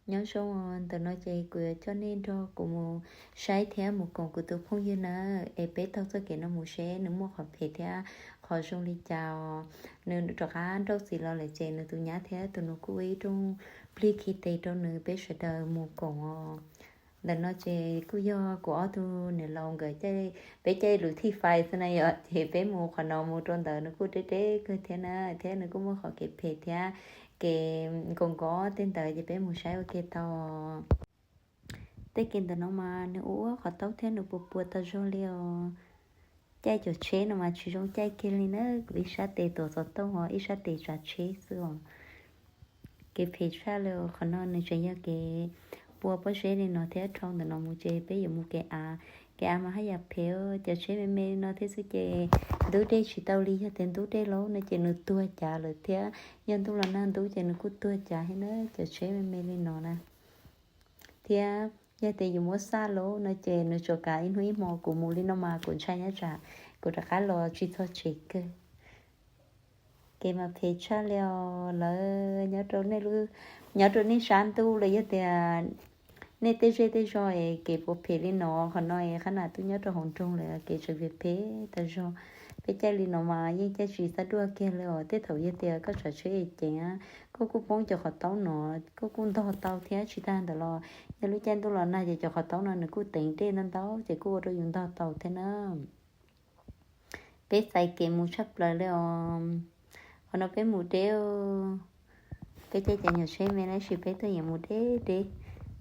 Nyob zoo, ntawm no ces kuv yuav coj nej nrog kuv mus saib thiab mus koom kuv tus phooj ywg na, es peb taug txoj kev no mus seb nws muaj qhov phem thiab qhov zoo li cas os. Nws rov qab nrauj txiv los lawm ces nws tus nyab thiab tus nus kuj ua ib rooj plig khi tes rau nws, peb sawv daws mus koom os. Ntawm no ces kuj yog kuv ob tug niam laus nkawd, peb caij lus thij fais xwb na yom, ces peb mus qhov no mus rau ntawd nws kuj deb deb kawg thiab na, thiab nws kuj muaj qhov kev phem thiab kev nkaus nkaus tej ntawd, ces peb mus saib ua ke tau. Tej kev ntawm no mas nws ua ua qhov taub thiab nws puas puas tau zog li os. Caij cov tsheb no mas tsis zoo caij kiag li na, kuv ib sab tes tuav xov tooj os, ib sab tes tsav tsheb xwb os. Kev phem tshaj li os. Qhov no nws tseem yog kev pua pob zeb li no thiab, dhau ntawm no mus ces peb yuav mus kev av. Kev av mas haj yam phem, cov tsheb me me li no thiab xwb ces ntub dej tsis tau li. Yog tias ntub dej lauj no ces nws tuag cav lawm thiab, yog ntuj los nag ntub ces nws kuj tuag cav thiab na, cov tsheb me me li no na. Thiab yog tias yus muab xaj lauj no ces nws tsuas kav ib hnub ib hmo. Kuv mus li no mas kuv ntshai nyob tsam kuv rov qab los tsis txog tsev kawg. Kev mas phem tshaj li os. Lawv nyob rau nej, nyob rau nej sab ntuj los yog tias nej tej zej tej zos es kev puas phem li no, qhov no es qhab nas twb nyob rau hauv nroog lawm, kev tseem phem phem tas zog. Peb caij li no mas yeej caij tsis txaj duaj kiag li os. Tej thaum yog tias koj tsav tsheb ceev, koj kuj poob cov qhov taub no, koj kuj ntog tau thiab. Tsis tag ntawd los yog lub caij ntuj los nag ces cov qhov taub no nws kuj teev dej ntau ntau ces kuj ua rau yus ntog tau thiab na. Peb txais kev mus tshaj plaws li os. Qhov no peb mus deb, peb caij cov nyuag tsheb me tab sis peb tuaj yeem mus deb deb.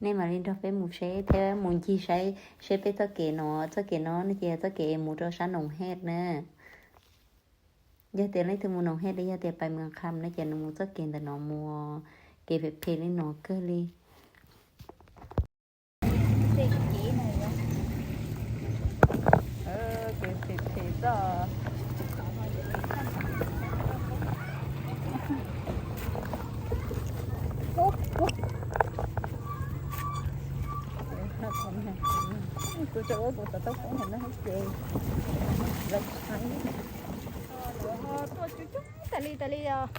Nej mam li nrog peb mus seb thiab mus ncig saib seb peb txoj kev no, txoj kev no no ces txoj kev mus rau sab Noos Hej na. Yog tias leej twg mus Noos Hej los yog tias Pais Mees Kham no ces nws mus txoj kev ntawm no mus, kev phem phem li no kawg li. Kev phem phem txoj. Kuv tseem ua kuv xov tooj poob hauv no ces lawv tshaiv. Tuaj coob coob tas li tas li os.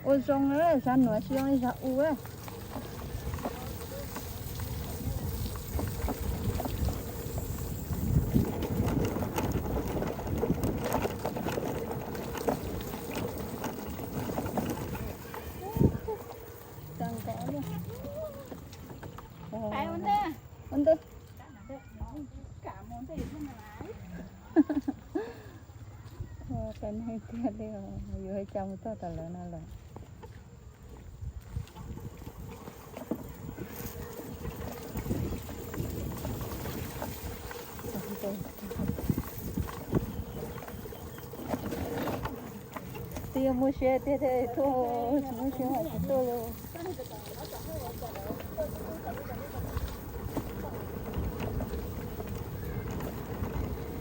Ua zoo, zaj nuav tsis zoo li zaj u. Ua ntej. Qee neeg tiag li os, yus hais cas mus txog tom lawv no lawm. Twb yuav muaj siab tiag tiag tuaj, tsis muaj siab mas tsis tuaj li.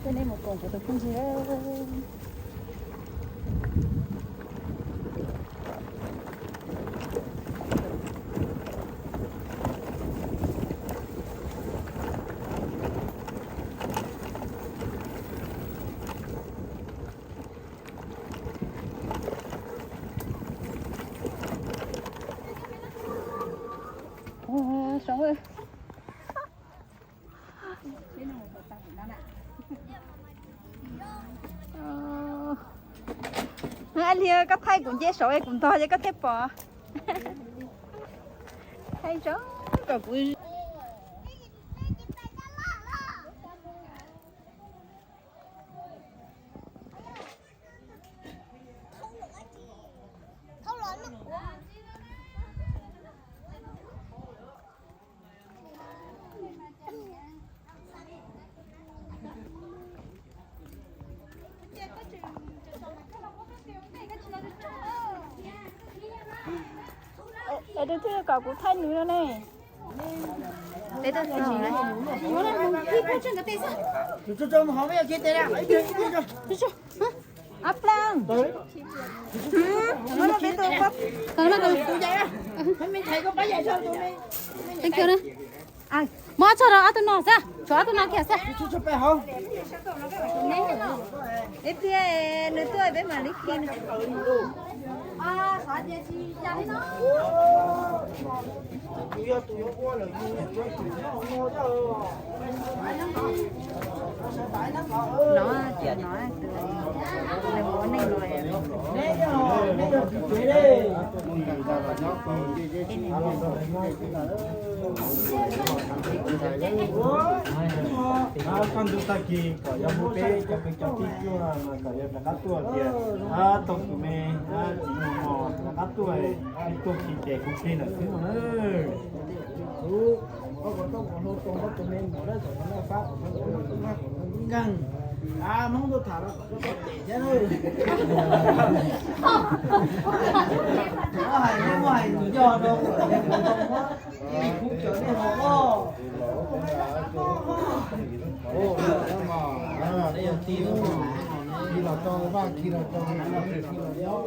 Coj nej mus koom kuv tus phooj ywg. Ua, soob. Li koj thaij kuv nce saud es kuv ntog ces koj thiaj pom. Thaij zoo kom kuv Lawv twb kom kuv thaij nws no ne. Peb tuaj txog lawm. Ab Plang. Mob txog rau ob tug no xwb. Tus ob tug no kiag xwb. Ib pliag nws tuaj peb mam li khi nws. No, tias no, nws ua neej los. Koj ntu tag kis kom yog hu peb cov kwv cov tij tuaj mas kom yog rov qab tuaj tias, tau tus me txiv mos mos rov qab tuaj, tuaj khi ces kuv khi lawm xwb no na. Koj kom tau kom hlau rau koj tus me mos lawm kom noj fab kom noj nkeeg. Hmoob tuaj tham los kom noj teb thiab na. Muab hais, muab hais tus yog rau kuv cov nej hov loj. Khi los rau vaj, khi los rau khi los rau.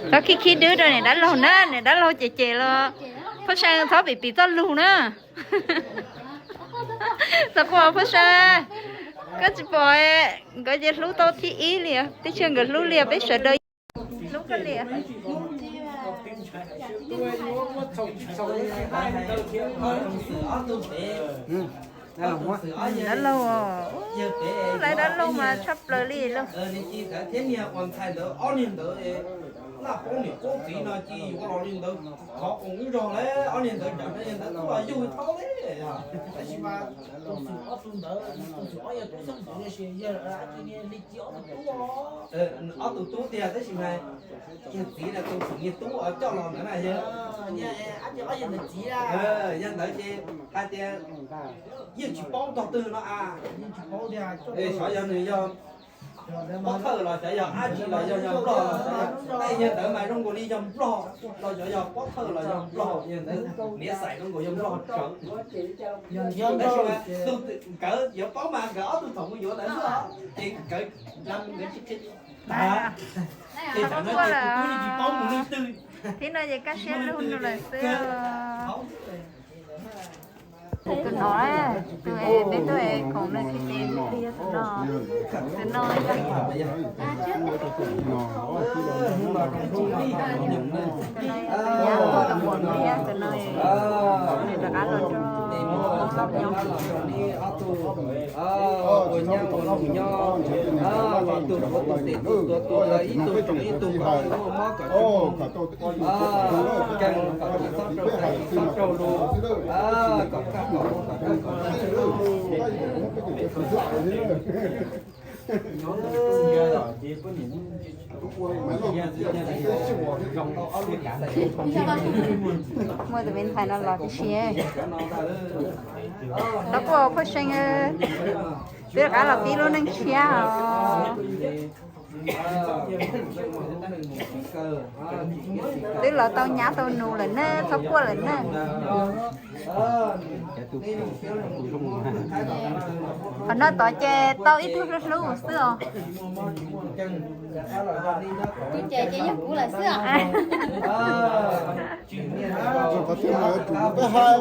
Txhob khib khib dub rau niam dab laug na, niam dab laug ces ces los Phoj Seej txhob pim pim txoj lus na. Txhob quaj Phoj Seej, koj tsis pom nkawd ces hlub tau thib ib li, tib tsiaj nkawd hlub li peb sawv daws hlub koj li. Dab laug, lawv dab laug mas tshaj plaws li lauj. Laj poob niam poob txiv no cia ua los li ntawd, qhov qoom ib zog lawm, ob niag ntawd tsam no yog ntawd tub los yug thaub li. Tab sis mas tus xwm ob tug ntawd, tus xwm ob yog tub xeeb ntxwv tiam sis yog li ci ob tug tub os. Ob tug tub tiag tab sis mas yog txiv na, tus xwm niag tub coj los ntawd na yog. Yog ntawd ces hais tias yeej tsis paub tog twg no a. Xyov yog nws yog pob thawj los xyov yog dab tsi los yog yog nplog los xyov yog, yog ntawd mas zoo nkaus li yog nplog los xyov yog pob thawj los yog nplog, yog ntawd niam xais zoo nkaus yog nplog tsawv. Tab sis mas tus nkawd yuav paub mas nkawd ob tug thaum mus yuav ntawd xwb, ces nkawd nkawd tsis qhia. Ces tam no ces tus tub yeej tsis paub mus leej twg. Thib no ces kaj siab lug rau lawm xwb. Tus no, tus es peb tuaj es khoom nws khi ces tus no, tus no, tus no, tus no, tus no, rov qab los rau nyob. Ua nyob ua nyob, tus tus tus tus tus ib tug ib tug mob kom tsis mob, keeg kom tsis txhob raug txim txhob raug lus, kom kaj kom ua kom kaj kom Muaj tus me ntxhais no los tib si. Tau kuj Phoj Seej, twb rov qab los pib lub neej tshiab os. Twb los tau nyab tau nus lawm ne, txhob quaj lawm ne. Qhov no tod ces tau ib tug hlub hlub xwb os. Tus ces ces yog kuv lawm xwb os. Qhov twg mas yuav tsum peb hais,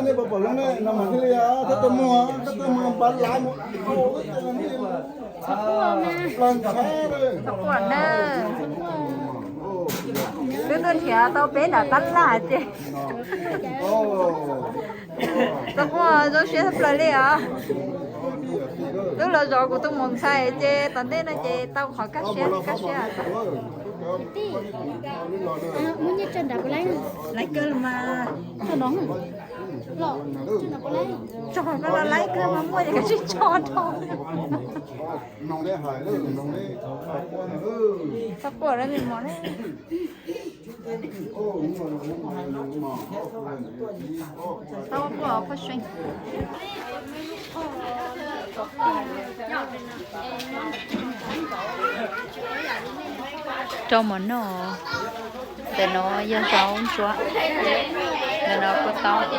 nej puas pom zoo ne no mas thiaj li, thab tau muag, thab tau muag npav lav mus, plaws ntxhab. Txhob quaj na. Twb tuaj nrhiav tau peb nram tab laj ces txhob quaj, zoo siab tshaj plaws li os. Twb los zov kuv tus mus ntxhais ces tom ntej no ces tau qhov kaj siab kaj siab. Laiv kawg los mas. Tso koj los laiv kawg mas muaj ces kav tsij tso rau. Txhob quaj lawm me mos na. Txhob quaj Phoj Seej. Rau mov noj. Ntawm no yog zaub ntsuab, ntawm no kua txob,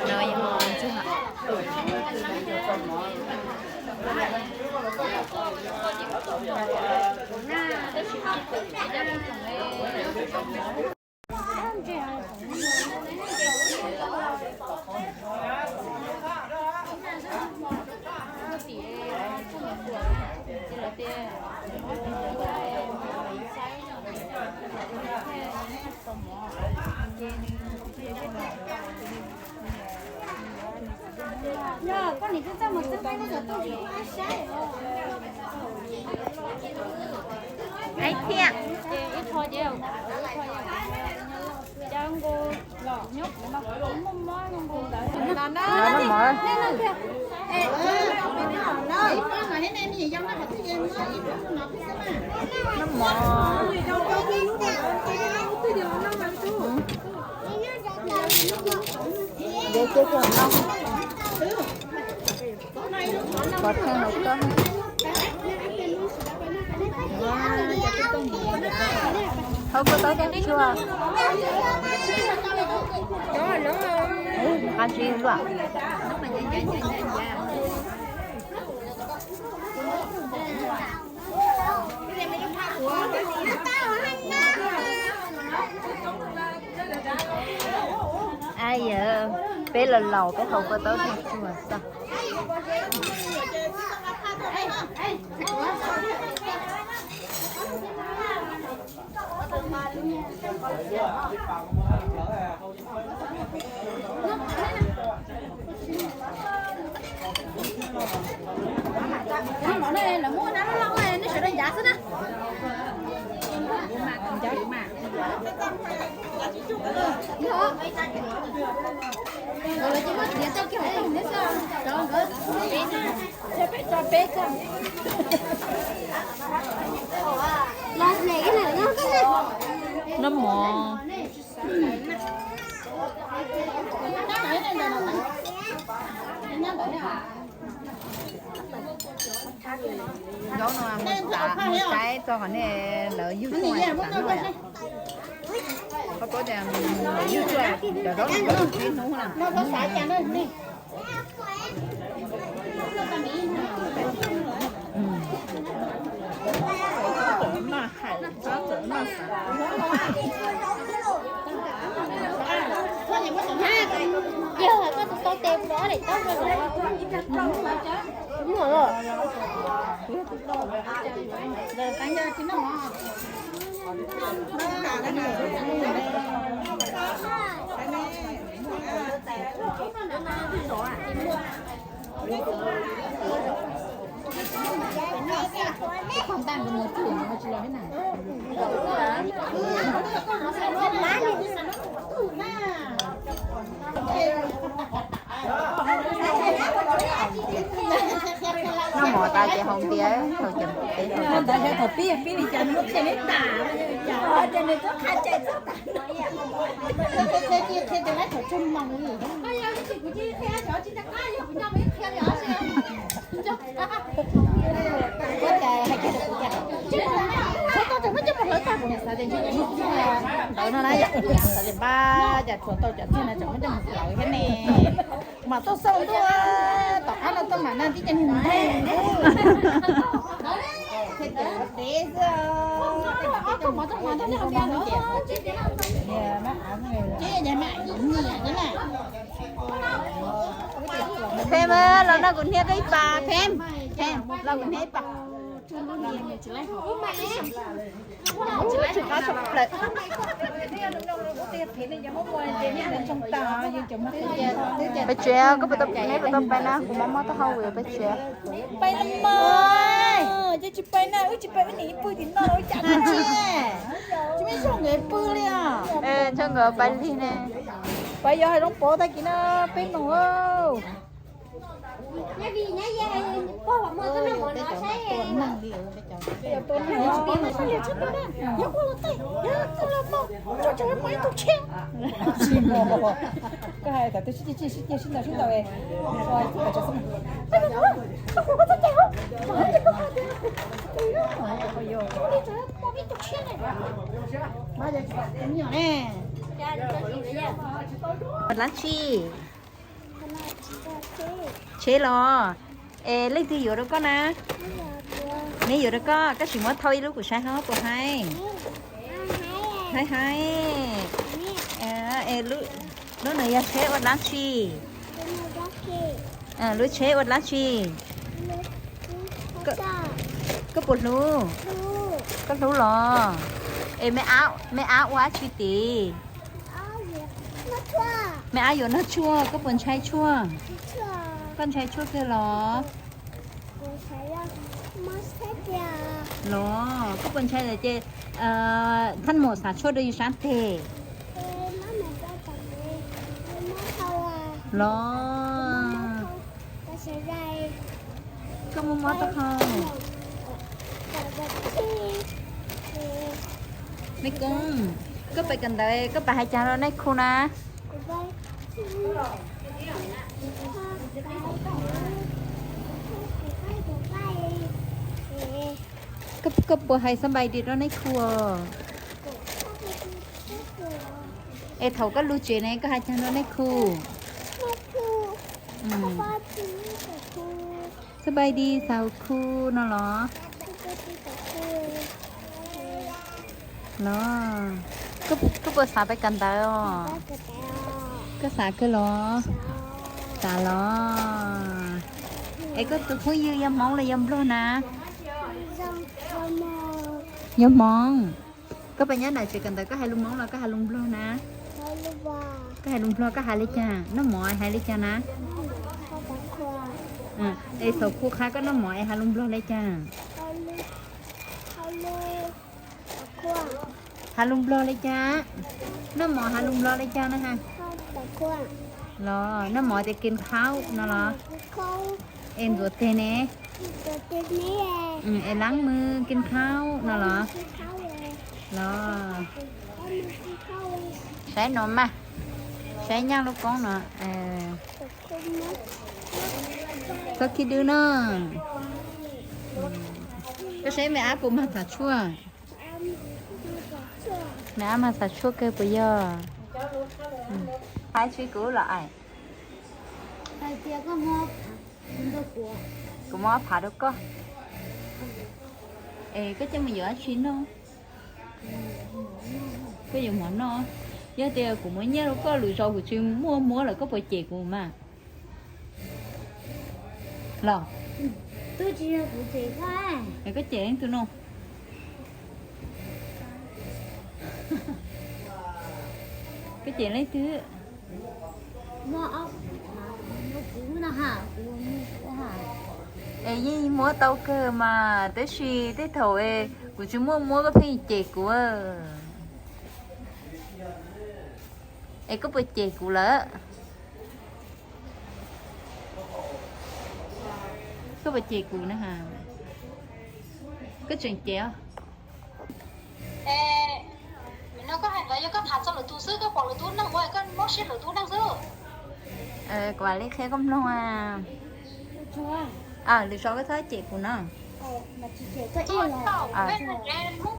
no yog ntxuag. Hau kua txob thiab tsuag. Qab zib luaj. Ai yawm, peb los laus peb hau kua txob thiab tsuag xwb. Noj mov. Zaub no mus saib txog qhov nej lawv yug tuaj no. Koj paub tias lawv yug tuaj cov zaub no tsib hnub na. Yog koj tus tau tes ua daim tau rau. Noj mov tas ces haus npias, haus cov npias. Ntawd yog thaum pib, pib li cas muab qhia neb tas, ces nws twb qha cai txog tas. Qhia tias laib thaum tsoo moos li. Ua cas hais kiag rau kuv tias, tshuav tau tseem muab coj mus hlawv tag, kuv niam xav tias ntshe cov muag txiag ntawd no na yom, xav tias pab cas tshuav tau cov txiag no tseem muab coj mus hlawv thiab ne. Mam tuaj xauj ntuj, tom qab no tuaj mam nag tib cov niag nteg ntug. Thiab ces dev xwb. Phem, los noj kuv hniab koj ib pas, Phem, Phem, los kuv hniab ib pas. Peb tsev, koj puas tau, neb puas tau pais na? Kuv mob mob taub hau, peb tsev. Pais na mog, ces tsis pais na, wb tsis pais, wb nim ib pwg tim no, wb cas tsis, tsis muaj ib zaug nkawd pw li os. Ntshe nkawd pais lig ne. Pais yog hais zoo pov tag kis na, peb moos. Koj hais tias twb sib ceg sib ceg sib ntaus sib ntaus. Ua dlaab tsi? Tsheb los? Es leej twg yuav rau koj na? Neb yuav rau koj, koj sim muab thau ib lub kuv saib ho puas haib. Haib haib. Es lub no yog tsheb ua dlaab tsi? Lub tsheb ua dlaab tsi? Koj puas hlub? Koj hlub los? Es me ab ua dab tsi tid? Me ab yuav noj tshuaj, koj puas ntshai tshuaj? Koj ntshai tshuaj kawg los? Los koj puas ntshai lawm ces thaaj mom xav tshuaj rau yus sab teg. Los koj muab mob taub hau. Me koob, koj pais kawm ntawv koj pais hais caag rau nais khu na? Koj puas hais xab npais di rau nais khu? Es thaum koj lug tsev ne koj hais caag rau nais khu? Xab npais di xaus khu no los? Los koj puas xav pais kawm ntawv os? Koj xav kawg los? Xav los? Es koj tus phooj ywg yog Hmoob los yog Nplog na? Yog Hmoob. Koj pais nyob nram tsev kawm ntawv koj hais lus Hmoob los koj hais lus Nplog na? Koj hais lus Nplog koj hais li cas? Noj mov hais li cas na? Es xaus khu qha koj noj mov es hais lus Nplog li cas? Hais lus Nplog li cas? Noj mov hais lus Nplog li cas na? Los noj mov tias กินข้าว no los? Es ntxuav teg ne? Es ล้างมือ กินข้าว no los? Los saib no mas, saib nyaj lub koob no. Txhob khib dwb no. Koj saib me ab puas mag txhav tshuaj? Me ab mag txhav tshuaj kawg puas yog? Hais tsis kuv los aim. Kuv muab ob phav rau koj. Es koj coj mus yuav dab tsi noj? Koj yuav mov noj. Yog tias kuv muab nyiaj rau koj lwm zaus kuv tsis muaj muab lawm koj puas cem kuv mas? Los? Koj cem leej twg no? Koj cem leej twg? Es yeej muab tau kawg mas, tab sis tej thaum kuv tsis muaj muab koj pheej cem kuv. Es koj puas cem kuv lawm? Koj puas cem kuv na? Koj tseem cem os. Kuv mam li qhia koj mloog. Lwm zaus koj txhob cem kuv no.